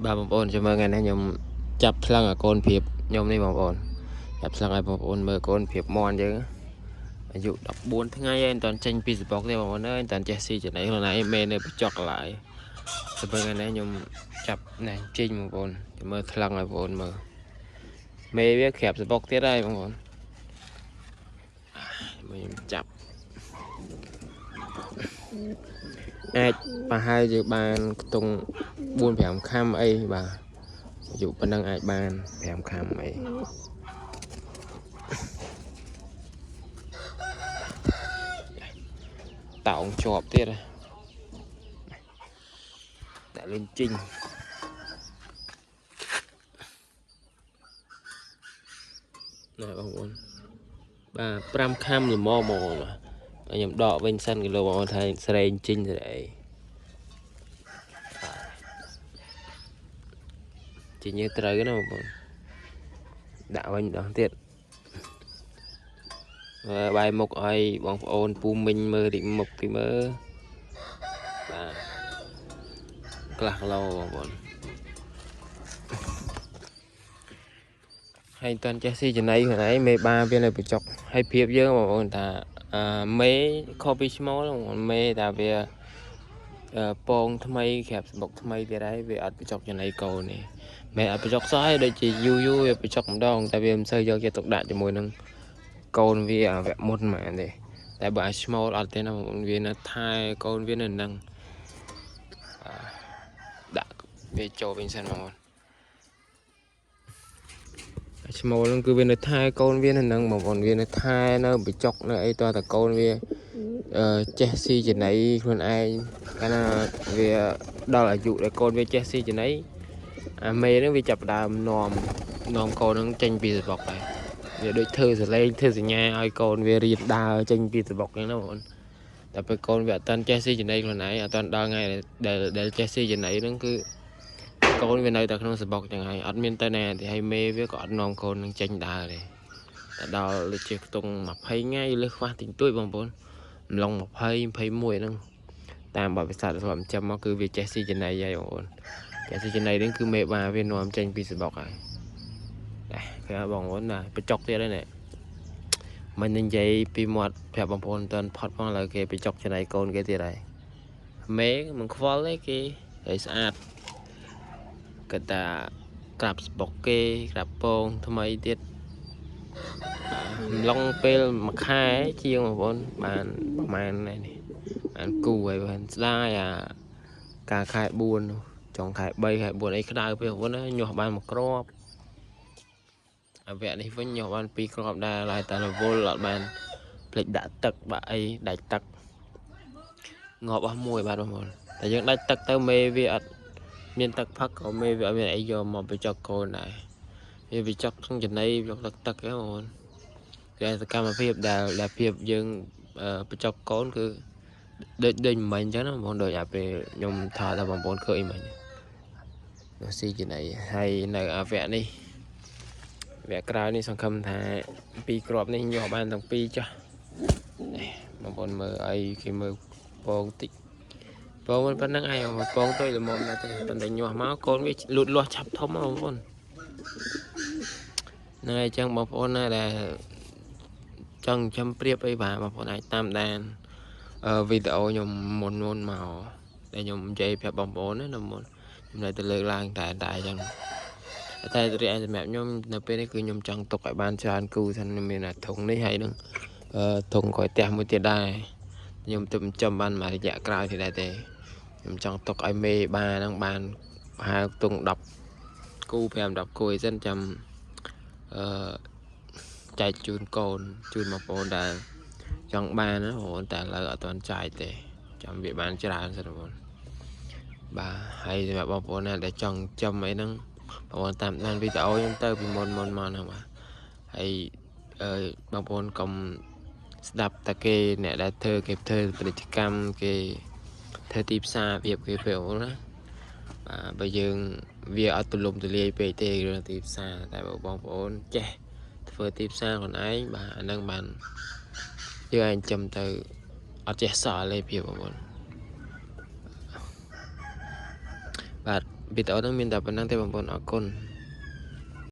បាទបងប្អូនចាំមើលថ្ងៃនេះខ្ញុំចាប់ថ្លឹងអាកូនព្រាបខ្ញុំនេះបងប្អូនចាប់ថ្លឹងឲ្យបងប្អូនមើលកូនព្រាបមន់យើងអាយុ14ថ្ងៃហើយមិនតាន់ចេញពីសបុកទេបងប្អូនអើយមិនតាន់ចេះស៊ីចំណីខ្លួនឯងមេនៅបញ្ចុកកន្លែងចាំមើលថ្ងៃនេះខ្ញុំចាប់ណែចេញបងប្អូនចាំមើលថ្លឹងឲ្យបងប្អូនមើលមេវាក្រាបសបុកទៀតហើយបងប្អូនមើលខ្ញុំចាប់អាចប្រហែលជាបានខ្ទង់4 5ខាំអីបាទអាយុប៉ុណ្ណឹងអាចបាន5ខាំអីតោងជាប់ទៀតដាក់លេងជីងណែបងប្អូនបាទ5ខាំល្មមបងប្អូនបាទខ្ញុំដកវិញសិនគីឡូបងប្អូនថាស្រែងជីងស្រែជីងត្រូវណាបងប្អូនដាក់វិញម្ដងទៀតបាយមុខឲ្យបងប្អូនពូមីងមើលទីមុខទីមើលបាទក្លះគីឡូបងប្អូនហើយមិនតាន់ចេះស៊ីចំណីខ្លួនឯងមេបាវានៅបញ្ចុកហើយព្រៀបយើងបងប្អូនថាមេខុសពីឈ្មោលមេថាវាពងថ្មីក្រាបសបុកថ្មីទៀតហើយវាអត់បញ្ចុកចំណីកូននេះមេអត់បញ្ចុកសោះហើយដូចជាយូរយូរវាបញ្ចុកម្ដងតែវាមិនសូវយកចិត្តទុកដាក់ជាមួយនឹងកូនវាអាវគ្គមុនហ្មងទេតែបើអាឈ្មោលអត់ទេណាបងប្អូនវានៅថែកូនវានៅនឹងដាក់វាចូលវិញសិនបងប្អូនឈ្មោលហ្នឹងគឺវានៅថែកូនវានៅនឹងបងប្អូនវានៅថែនៅបញ្ចុកនៅអីតើតកូនវាចេះស៊ីចំណីខ្លួនឯងកាលណាវាដល់អាយុដែលកូនវាចេះស៊ីចំណីអាមេហ្នឹងវាចាប់ផ្ដើមនាំកូនហ្នឹងចេញពីសបុកហើយវាដូចធ្វើសលេងធ្វើសញ្ញាឲ្យកូនវារៀនដើរចេញពីសបុកហ្នឹងណាបងប្អូនតែពេលកូនវាអត់ទាន់ចេះស៊ីចំណីខ្លួនឯងអត់ទាន់ដល់ថ្ងៃដែលចេះស៊ីចំណីហ្នឹងគឺកូនវានៅតែក្នុងសបុកចឹងហើយអត់មានទៅណាទេហើយមេវាក៏អត់នាំកូននឹងចេញដើរទេតែដល់ដូចជាខ្ទង់20ថ្ងៃលើសខ្វះតិចតួចបងប្អូនអំឡុង20 21ហ្នឹងតាមបទពិសោធន៍ធ្លាប់ចាំមកគឺវាចេះស៊ីចំណីហើយបងប្អូនចេះស៊ីចំណីហ្នឹងគឺមេបាវានាំចេញពីសបុកហើយដែរឃើញបងប្អូនណាបញ្ចុកទៀតហើយនេះមិននិយាយពីមាត់ប្រាប់បងប្អូនតើផុតផងឥឡូវគេបញ្ចុកចំណីកូនគេទៀតហើយមេមិនខ្វល់ទេគេហើយស្អាតគាត់ថាក្រាបសបុកគេក្រាបពងថ្មីទៀតអំឡុងពេលមួយខែជាងបងប្អូនបានប្រហែលនេះបានគូហើយបានស្ដាយអាការខែ4នោះចុងខែ3ខែ4អីក្តៅពេកបងប្អូនញាស់បានមួយគ្រាប់អាវគ្គនេះវិញញាស់បាន2គ្រាប់ដែរហើយតែរវល់អត់បានភ្លេចដាក់ទឹកបាក់អីដាច់ទឹកងាប់អស់មួយបាទបងប្អូនតែយើងដាច់ទឹកទៅមេវាអត់មានទឹកផឹកក៏មេវាអត់មានអីយកមកបញ្ចុកកូនដែរវាបញ្ចុកក្នុងចំណីយកទឹកទឹកហ្នឹងបងប្អូនគេសកម្មភាពដែលភាពយើងបញ្ចុកកូនគឺដូចមិញអញ្ចឹងណាបងប្អូនដូចអាពេលខ្ញុំថតដល់បងប្អូនឃើញមិញនោះស៊ីចំណីហើយនៅអាវគ្គនេះវគ្គក្រោយនេះសង្ឃឹមថាពីរគ្រាប់នេះញាស់បានទាំងពីរចុះនេះបងប្អូនមើលឲ្យគេមើលពងតិចពងប៉ុណ្្នឹងឯងពងតូចល្មមដែរទេប៉ុន្តែញាស់មកកូនវាលូតលាស់ឆាប់ធំបងប្អូនហ្នឹងហើយអញ្ចឹងបងប្អូនណាដែលចង់ចាំព្រៀបអីបាទបងប្អូនអាចតាមដានវីដេអូខ្ញុំមុនមកដែលខ្ញុំនិយាយប្រាប់បងប្អូនណាមុនខ្ញុំនៅតែលើកឡើងតែអញ្ចឹងតែរីឯសម្រាប់ខ្ញុំនៅពេលនេះគឺខ្ញុំចង់ទុកឲ្យបានច្រើនគូថាខ្ញុំមានអាធុងនេះហើយនឹងធុងក្រោយផ្ទះមួយទៀតដែរខ្ញុំទើបចំបានមួយរយៈក្រោយទៀតដែរទេខ្ញុំចង់ទុកឲ្យមេបាហ្នឹងបានប្រហែលខ្ទង់10គូ5 10គូអីសិនចាំចែកជូនកូនជូនបងប្អូនដែលចង់បានណាបងប្អូនតែឥឡូវអត់ទាន់ចែកទេចាំវាបានច្រើនសិនបងប្អូនបាទហើយសម្រាប់បងប្អូនណាដែលចង់ចំអីហ្នឹងបងប្អូនតាមដានវីដេអូខ្ញុំទៅពីមុនមកហ្នឹងបាទហើយបងប្អូនកុំស្ដាប់តែគេអ្នកដែលធ្វើគេធ្វើពាណិជ្ជកម្មគេធ្វើទីផ្សារវាគេពេលបងប្អូនណាបាទបើយើងវាអត់ទូលំទូលាយពេកទេរឿងទីផ្សារតែបើបងប្អូនចេះធ្វើទីផ្សារខ្លួនឯងបាទអានឹងបានយើងអាចចំទៅអត់ចេះសល់ទេភាពបងប្អូនបាទ វីដេអូហ្នឹងមានតែប៉ុណ្្នឹងទេបងប្អូនអរគុណ។